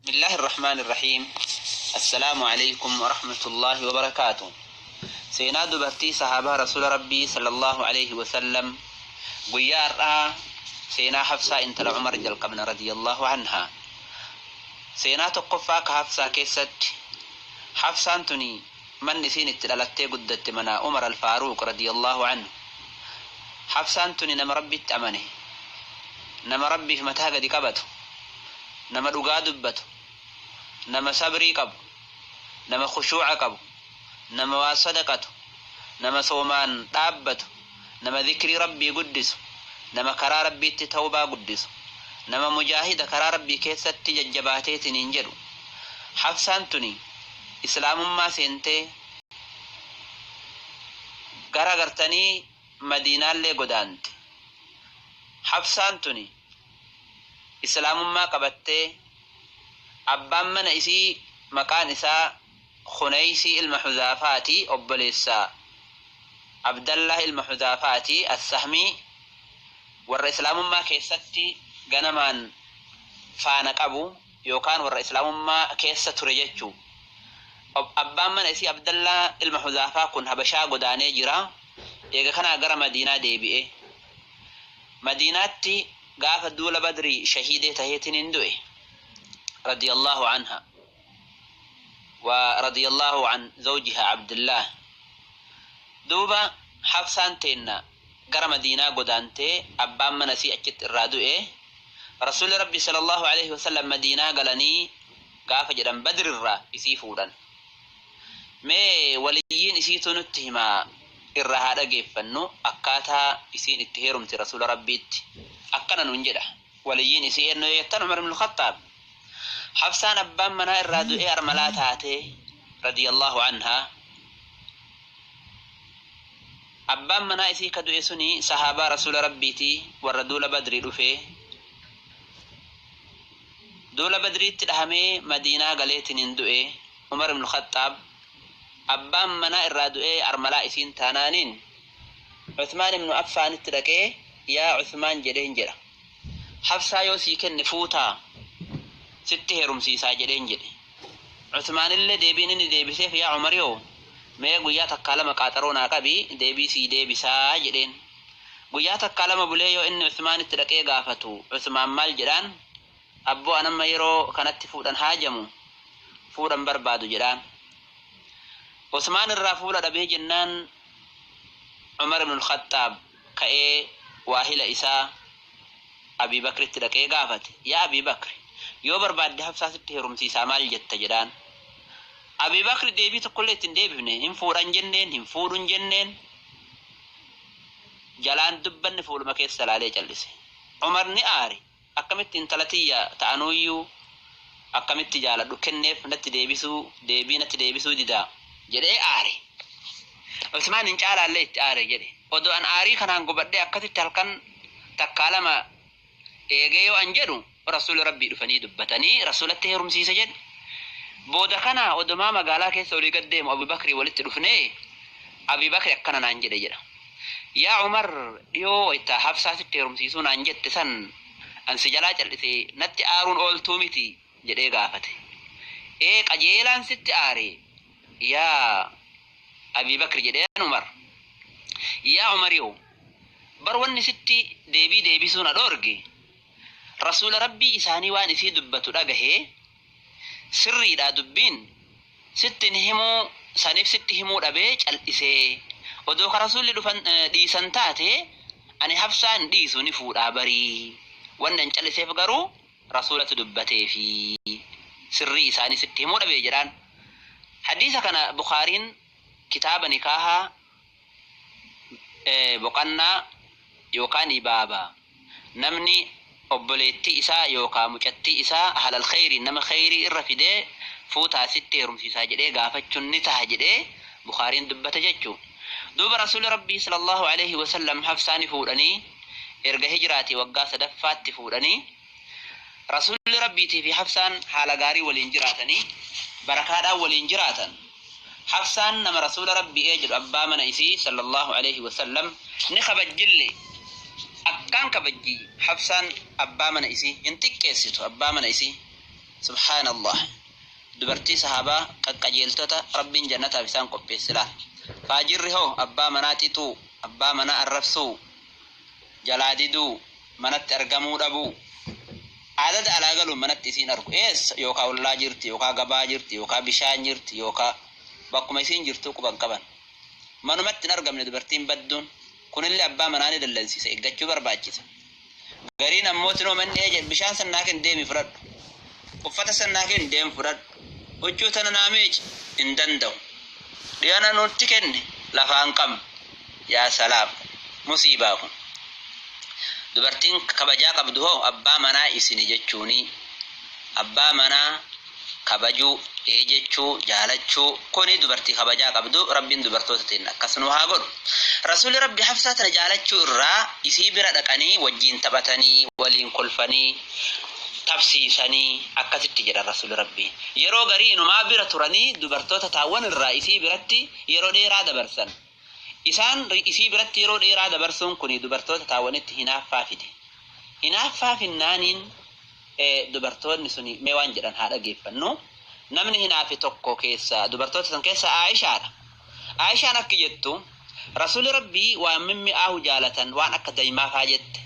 بسم الله الرحمن الرحيم. السلام عليكم ورحمة الله وبركاته. Seenaa dubartii sahaabaa Rasuula Rabbii sallallahu alaihi wasallam, guyyaa har'aa seenaa Hafsaa intala Umar jalqabna, radiyallahu anhaa. Seenaa tokkoffaa ka Hafsaa keessatti, Hafsaan tuni manni isiin itti dhalattee guddatte mana Umar al-Faaruq radiyallahu anhu. Hafsaan tuni nama Rabbitti amane, nama Rabbiif mataa gadi qabatu, nama dhugaa dubbatu, nama sabrii qabu, nama khushuuca qabu, nama waa sadaqatu, nama soomaan dhaabbatu, nama dhikrii Rabbii guddisu, nama karaa Rabbiitti tawbaa guddisu, nama mujaahida karaa Rabbii keessatti jajjabaateetiniin jedhu. Hafsaan tuni Islaamummaa seentee gara gartanii Madiinaallee godaante. Hafsaan tuni Islaamummaa qabattee, abbaan mana isii maqaan isaa Khuneysii ilma Huzaafaati, obboleessa Abdallah ilma Huzaafaati Assahmii, warra Islaamummaa keessatti ganamaan faana qabu yookaan warra Islaamummaa keessa ture jechuu. Abbaan mana isii Abdallah ilma Huzaafaa kun Habashaa godaanee jira. Eega kanaa gara Madiinaa deebi'e. Madiinaatti gaafa duula Badrii shahiidee taheetiniin du'e, radiyallahu anha wa radiyallahu an zawjiha Abdullah. Duuba Hafsaan teenna gara Madiinaa godaantee, abbaan mana isii achitti irraa du'e. Rasuulli Rabbi sallallahu alaihi wasallam Madiinaa galanii gaafa jedhan Badrirraa isii fuudhan. Mee waliyyiin isiitu nutti himaa, irraa haa dhageeffannu. Akkaataa isiin itti heerumte Rasuula Rabbiitti akkana nuun jedha. Waliyyiin isii eenyu yoo jettan, Umar ibn Khattaab. Hafsaan abbaan manaa irraa du'ee armalaa taate, radiyallahu anhaa. Abbaan manaa isii ka du'e suni sahaabaa Rasuula Rabbiiti, warra duula Badrii dhufe. Duula Badriitti dhahamee Madiinaa galeetiniin du'e. Umar ibn Khattaab abbaan manaa irraa du'ee armalaa isiin taanaaniin Uthmaan ibnu Affaanitti dhaqee, "Yaa Uthmaan," jedheen jedha, "Hafsaa yoo sii kenne fuutaa? Sitti heerumsiisaa," jedheen jedhe. Uthmaanillee deebiin inni deebiseef, "Yaa Umar, yoo mee guyyaa takkaa lama qaaxaroo naa qabi, deebii sii deebisaa," jedheen. Guyyaa takkaa lama bulee yoo inni Uthmaanitti dhaqee gaafatu, Uthmaan maal jedhaan? "Abboo, an amma yeroo kanatti fuudhan haajamu, fuudhan barbaadu," jedhaan. Usmaan irraa fuula dhabee jennaan, Umar ibn Khattaab ka'ee waahila isaa Abii Bakritti dhaqee gaafate. "Yaa Abii Bakri, yoo barbaadde Hafsaa sitti heerumsiisaa, maal jetta?" jedhaan. Abii Bakri deebii tokkollee itti hin deebifne. Hin fuudhan jenneen, hin fuudhun jenneen, jalaan dubbanne, fuuluma keessa laalee callise. Umar ni aare. "Akkamitti intala tiyya ta'anuuyyuu akkamitti jaaladhu kenneef natti deebisuu, deebii natti deebisuu didaa?" jedhee aare. Usmaan hin caalaallee itti aare jedhe. "Odoo an aarii kanaan gubadhee akkasitti halkan takkaa lama eegee yoo an jedhu, Rasuulli Rabbii dhufanii dubbatanii Rasuulatti heerumsiise," jedhe. "Booda kana odomaa magaalaa keessa olii gad deemu Abu Bakrii walitti dhufnee, Abi Bakri akkana naan jedhe," jedha. "Yaa Umar, dhiyoo wayta Hafsaa sitti heerumsiisuu naan jette san an si jalaa cal'ise, natti aaruun ooltuu miti?" jedhee gaafate. "Ee, qajeelaan sitti aare, yaa Abii Bakri," jedheen Umar. "Yaa Umariyo, bar wanni sitti deebii deebisuu na dhoorge, Rasuula Rabbii isaanii waan isii dubbatu dhagahee, sirriidhaa dubbiin sitti hin himuu saniif sitti himuu dhabee cal'isee. Odoo ka Rasuulli dhufan dhiisan taate, ani Hafsaa hin dhiisu, ni fuudhaa barii. Wanni an cal'iseef garuu Rasuulatu dubbateefi sirrii isaanii sitti himuu dhabee," jedhaan. Hadiisa kana Bukhaariin kitaaba nikaahaa boqannaa yookaan baaba namni obboleettii isaa yookaa mucattii isaa ahlal kheyriin, nama kheyrii irra fidee fuutaa sitti heerumsiisaa jedhee gaafachuun ni taha jedhee Bukhaariin dubbate jechu. Duuba Rasuulli Rabbii sallallahu aleyhi wasallam Hafsaa ni fuudhanii, erga hijraatii waggaa sadaffaatti fuudhanii. Rasuulli Rabbiitii fi Hafsaan haala gaarii waliin jiraatanii, barakaadhaan waliin jiraatan. Hafsaan nama Rasuula Rabbii ee jedhu abbaa mana isii sallallahu aleyhi wasallam ni kabajjillee. Akkaan kabajji Hafsaan abbaa mana isii, hin xiqqeessitu abbaa mana isii. Subhaanallah. Dubartii sahaabaa qaqqajeeltota Rabbiin jannataaf isaan qopheesse laal. Faajirri hoo abbaa manaa xixuu, abbaa manaa arrabsuu, jalaa diduu, manatti argamuu dhabuu. Adada alaa galuun manatti isiin argu. Eessa yookaan ollaa jirti, yookaan gabaa jirti, yookaan bishaan jirti, yookaan bakkuma isiin jirtuu quban qaban. Manumatti hin argamne dubartiin badduun kunillee abbaa manaa ni dallansiisa, eeggachuu barbaachisa. Gariin ammoo tinoo manni ee jedhe bishaan sannaa kenni deemi fudhadhu. Uffata sannaa kenni deemi fudhadhu. Huccuu tana naa miici hin danda'u. Dhiyana nutti kenni lafaa hin qabnu. Yaa salaam musiibaa kun. Dubartiin kabajaa qabdu hoo abbaa manaa isini jechuuni. Abbaa manaa kabajuu, ee jechuu, jaalachuu kuni dubartii kabajaa qabdu. Rabbiin dubartoota teenna akkas nu haa godhu. Rasuulli Rabbi Hafsaa tana jaalachuu irraa isii bira dhaqanii wajjiin taphatanii, waliin kolfanii, tapsiisanii akkasitti jedhan Rasuulli Rabbi. Yeroo garii inumaa bira turanii dubartoota taawwan irraa isii biratti yeroo dheeraa dabarsan. Isaan isii biratti yeroo dheeraa dabarsuun kuni dubartoota taawwanitti hinaaffaa fide. Hinaaffaa finnaaniin dubartoonni suni mee waan jedhan haa dhageeffannu. Namni hinaafe tokko keessa dubartoota san keessa Aayishaadha. Aayishaan akki jettu, Rasuulli Rabbii waan mimmi'aahu jaalatan, waan akka daymaa faa jette.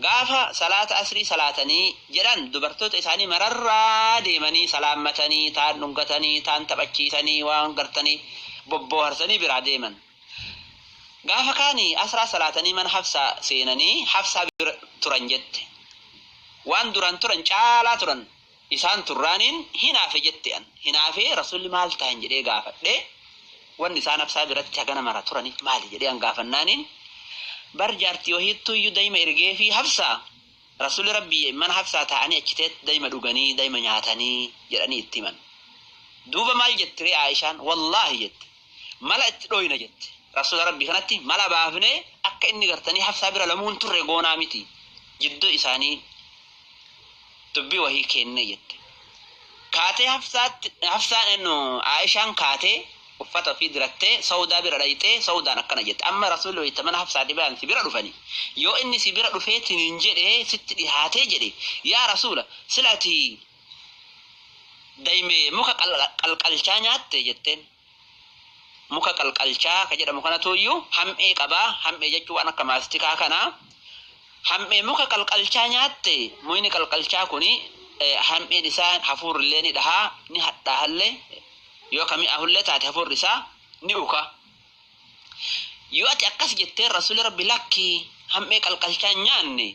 Gaafa salaata asrii salaatanii jedhan dubartoota isaanii mararraa deemanii salaammatanii, taan dhungatanii, taan taphachiisanii, waan gartanii bobbooharsanii biraa deeman. Gaafa kaani asraa salaatanii mana Hafsaa seenanii Hafsaa bira turan jette. Waan duraan turan caalaa turan. Isaan turraaniin hinaafe jette an. Hinaafee Rasuulli maal tahan jedhee gaafadhe. Wanni isaan Hafsaa biratti hagana mara turaniif maali jedhee an gaafannaaniin, bar jaartii wahiittuuyyuu dayma ergeefii Hafsaa, Rasuulli Rabbii mana Hafsaa taa'anii achi teetti dayma dhuganii, dayma nyaatanii jedhanii itti himan. Duuba maal jetti ree Aayishaan? Wallaahi jette. Mala itti dhooyna jette. Rasuula Rabbii kanatti mala baafnee akka inni gartanii Hafsaa bira lamuu hin turre goonaa miti. Jidduu isaanii dubbii wahii keennee jette. Kaatee Hafsaatti, Hafsaan eennu, Aayishaan kaatee uffata ofii dirattee Sawdaa bira dhayxee Sawdaan akkana jette. Amma Rasuulli wayta mana Hafsaatii bayan si bira dhufani. Yoo inni si bira dhufeetiniin jedhe, sitti dhihaatee jedhe, yaa Rasuula, sila ati dayme muka qalqalchaa nyaatte jetteen. Muka qalqalchaa ka jedhamu kanatuuyyuu ham'ee qaba. Ham'ee jechuun waan akka maastikaa kana. Ham'ee muka qalqalchaa nyaatte. Mukni qalqalchaa kuni ham'een isaa hafuurrillee ni dhahaa, ni hadhaahallee, yoo ka mi'aahullee taate hafuurri isaa ni uka. Yoo ati akkas jetteen Rasuulli Rabbi lakki ham'ee qalqalchaa hin nyaanne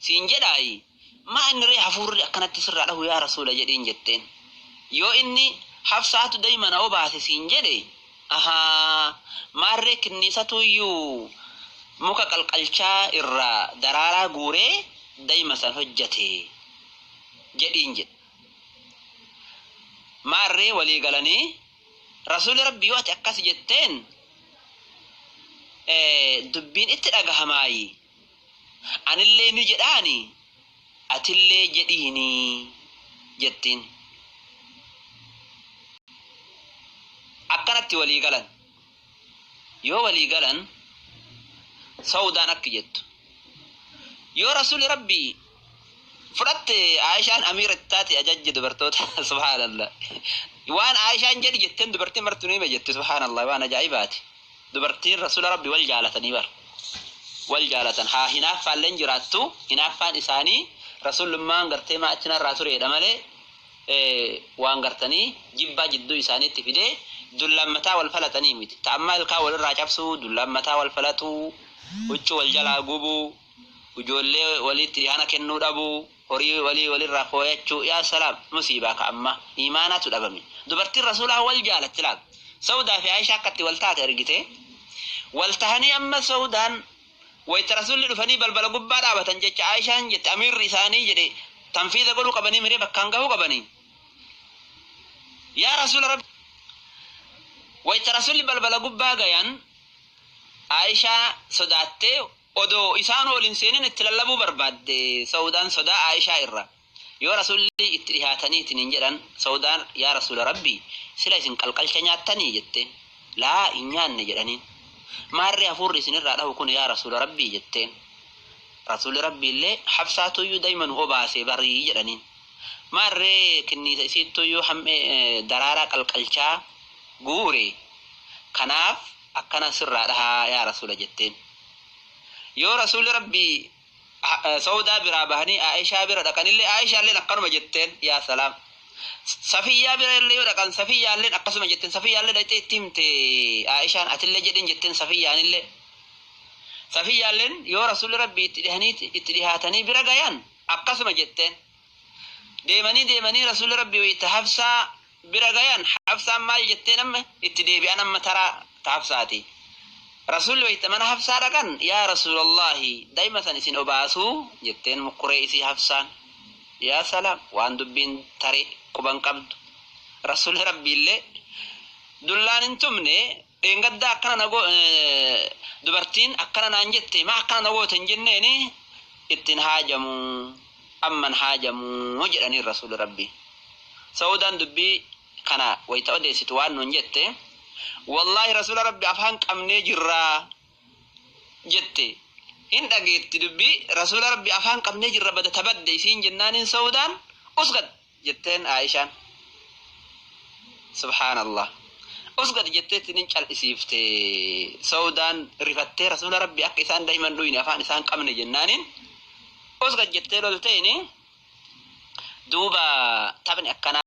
siin jedhaayi, maa inni ree hafuurri akkanatti sirraa dhahu yaa Rasuula jedhiin jetteen. Yoo inni Hafsaatu dayma na obaase siin jedhe, ahaa, maarree kinniisatuuyyuu muka qalqalchaa irraa daraaraa guuree dayma san hojjate jedhiin jedhe. Maarree walii galanii Rasuulli Rabbii yoo ati akkas jetteen dubbiin itti dhagahamaayi, anillee ni jedhaani atillee jedhiini jettiin. Akkanatti walii galan. Yoo walii galan Sawdaan akki jettu. Yoo Rasuulli Rabbii fudhatte Aayishaan amiira itti taate ajajje dubartoota, subhaanallah. Waan Aayishaan jedhi jetteen dubartiin marti nu hime jette, subhaanallah, waan ajaa'ibaati. Dubartiin Rasuula Rabbii wal jaalatanii bar. Wal jaalatan haa hinaaffaalleen jiraattu, hinaaffaan isaanii Rasuulummaan gartee maa achi narraa tureedha malee waan gartanii jibbaa jidduu isaaniitti fidee dullaan mataa wal falaxanii miti. Ta ammaa ilkaan walirraa cabsuu, dullaan mataa wal falaxuu, huccuu wal jalaa gubuu, ijoollee walitti dhihana kennuu dhabuu, horii walii walirraa fooyachuu, yaa salaam musiibaa ka ammaa iimaanaatu dhabame. Dubartiin Rasuulaa wal jaalatti laal. Sawdaa fi Aayishaa akkatti wal taate argite. Wal tahanii amma Sawdaan wayta Rasuulli dhufanii balbala gubbaa dhaabatan jecha Aayishaan jette, amiirri isaanii jedhe tanfiiza godhuu qabanii miree bakkaan gahuu qabanii. Yaa Rasuula Rabbi, wayta Rasuulli balbala gubbaa gayan Aayishaa sodaattee odoo isaan ol hin seenin itti lallabuu barbaadde Sawdaan sodaa Aayishaa irra. Yoo Rasuulli itti dhihaataniitiin hin jedhan Sawdaan yaa Rasuula Rabbii, sila isin qalqalcha nyaattanii jetteen. Laa, hin nyaanne jedhaniin. Maarree hafuurri isinirraa dhahu kun yaa Rasuula Rabbii jetteen. Rasuulli Rabbiillee Hafsaatuyyuu dayma nu obaasee barii jedhaniin. Maarree kinniisa isiittuyyuu hammee daraaraa qalqalchaa guure. Kanaaf akkana sirraa dhahaa yaa rasuula jetteen. Yoo rasuulli rabbii Sawdaa biraa bahanii Aishaa bira dhaqanillee Aishaalleen akkanuma jetteen yaa salaam. Safiyyaa bira illee yoo dhaqan Safiyyaalleen akkasuma jetteen Safiyyaallee dhaqxee itti himte Aishaan atillee jedhin jetteen Safiyyaanillee. Safiyyaalleen yoo rasuulli rabbii itti dhihanii itti dhihaatanii bira gayan akkasuma jetteen. Deemanii deemanii rasuulli rabbii wayita Hafsaa bira gayan Hafsaan maal jetteen amma itti deebi'an amma taraa ta Hafsaati. Rasuulli wayita mana Hafsaa dhaqan yaa Rasuulallahi daa'ima san isin obaasuu jetteen mukkuree isii Hafsaan. Yaa salaam waan dubbiin tare quban qabdu. Rasuulli rabbiillee dullaan hin tumne dheengaddaa akkana na dubartiin akkana naan jette maa akkana na goote hin jenneeni ittiin haajamu amman haajamu jedhaniin rasuulli rabbii. Sawdaan dubbii kana wayita odeessitu waan nuun jette wallaahi rasuula rabbi afaan qabnee jirraa jette hin dhageetti dubbii rasuula rabbi afaan qabnee jirra bada tabadde isiin jennaaniin Sawdaan usgad jetteen Aishaan. Subhaanallah. Usgad jetteetti nin cal'isiifte Sawdaan rifattee rasuula rabbi akka isaan daa'iman dhuyne afaan isaan qabne jennaaniin usgad jettee lolteeni duuba taphni akkanaa.